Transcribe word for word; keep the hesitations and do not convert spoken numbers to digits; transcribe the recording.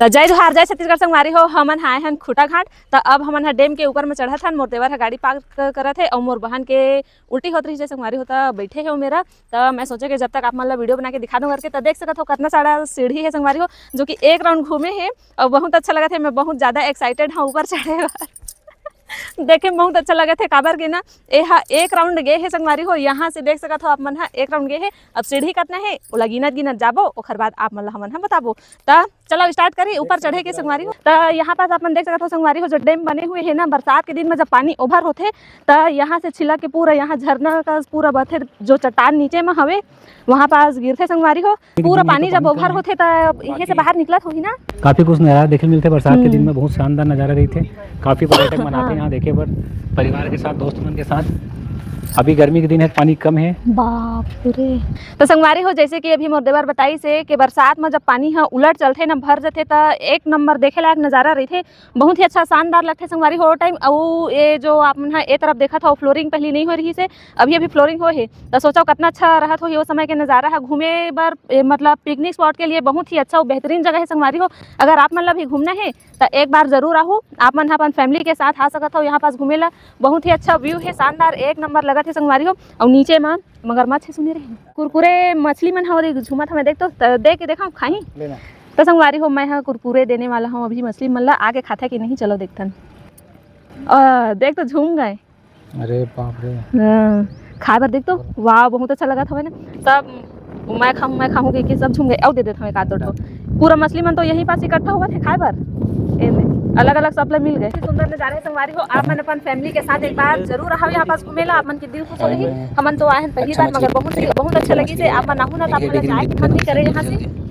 त जय जोहार, जय छत्तीसगढ़ संगवारी हो। हमन ह आए हन खूंटाघाट। त अब हमन ह डैम के ऊपर में चढ़त हन। मोर देवर ह गाड़ी पार्क करत हे अउ मोर बहन के उल्टी होत रहिस हे संगवारी हो, त बैठे हे ओ मेरा। त मैं सोचे कि जब तक आप मन ला वीडियो बना के दिखा दूं करके। त देख सकत हो कतना सारा सीढ़ी हे संगवारी हो, जो कि एक राउंड घूमे हे अउ बहुत अच्छा लगत हे। मैं बहुत ज्यादा एक्साइटेड हूं ऊपर चढ़े बर। देखे में बहुत अच्छा लगत हे, काबर के ना, ए हा एक राउंड गे हे संगवारी हो। यहाँ से देख सकत हो आप मन ह, एक राउंड गे हे। अब सीढ़ी कतना हे, ओला गिनत गिनत जाबो, ओखर बाद आप मन ला हमन ह बताबो। त चलो स्टार्ट करी ऊपर चढ़े के संगवारी हो। त यहाँ पास आप मन देख सकत हो संगवारी हो, जो डैम बने हुए हे ना, बरसात के दिन में जब पानी ओवर होथे, त यहाँ से छिलक के पूरा यहाँ झरना का पूरा बहथे, जो चट्टान नीचे में हवे, वहाँ पास गिरथे संगवारी हो। पूरा पानी जब ओवर होथे, त इहे से बाहर निकलत होही ना। काफी कुछ नजारा देखे मिलथे बरसात के दिन में, बहुत शानदार नजारा रहिथे। काफी पर्यटक मन आथे यहाँ देखे बर, परिवार के साथ, दोस्त मन के साथ। अभी गर्मी के दिन है, पानी कम है। बाप रे। तो संगवारी हो, जैसे कि अभी मोर देवर बताइस हे कि बरसात में जब पानी ह उलट चलथे ना, भर जथे, त एक नंबर देखे लायक नजारा रहिथे। बहुत ही अच्छा शानदार लगथे संगवारी हो टाइम। अउ ये जो आप मन ह ए तरफ देखत हो, फ्लोरिंग पहली नहीं हो रहिस हे, अभी अभी फ्लोरिंग हो हे, त सोचो कतना अच्छा रहत होही ओ समय के नजारा ह घूमे बर। ए, मतलब पिकनिक स्पॉट के लिए बहुत ही अच्छा अउ बेहतरीन जगह हे संगवारी हो। अगर आप मन ला भी घूमना हे त एक बार जरूर आहू। आप मन ह अपन फैमिली के साथ आ सकत हो यहाँ पास घूमे ला। बहुत ही अच्छा व्यू हे, शानदार, एक नंबर लगत हे संगवारी हो। अउ नीचे म मगरमच्छ हे, सुने रहे कुरकुरे मछली मन ह, ओदे झूमत हवे, देख तो, त दे के देखा खाही। लेना। त संगवारी हो, मैं ह कुरकुरे देने वाला हूँ अभी मछली मन ला, आके खाथे कि नहीं, चलो देखथन। अ, देख तो झूम गए। अरे बाप रे। हाँ, खाए बर देख तो, वाह, बहुत अच्छा लगत हवे ना। सब मैं खाऊं, मैं खाऊं कह के सब झूम गए। अउ दे देत हवे एक आध दो ठो। पूरा मछली मन तो यहीं पास इकट्ठा होवत हे खाए बर। एमे अलग-अलग सब ला मिल गए। सुंदर नजारा हे संगवारी हो, आप मन अपन फैमिली के साथ एक बार जरूर आओ यहाँ पास घूमे ला, आप मन के दिल खुश हो रही। हमन तो आए हन पहली बार, मगर बहुत ही, बहुत अच्छा लगिस हे। आप मन आहू ना, त आप मन ला जाए के मन नहीं करे यहाँ से।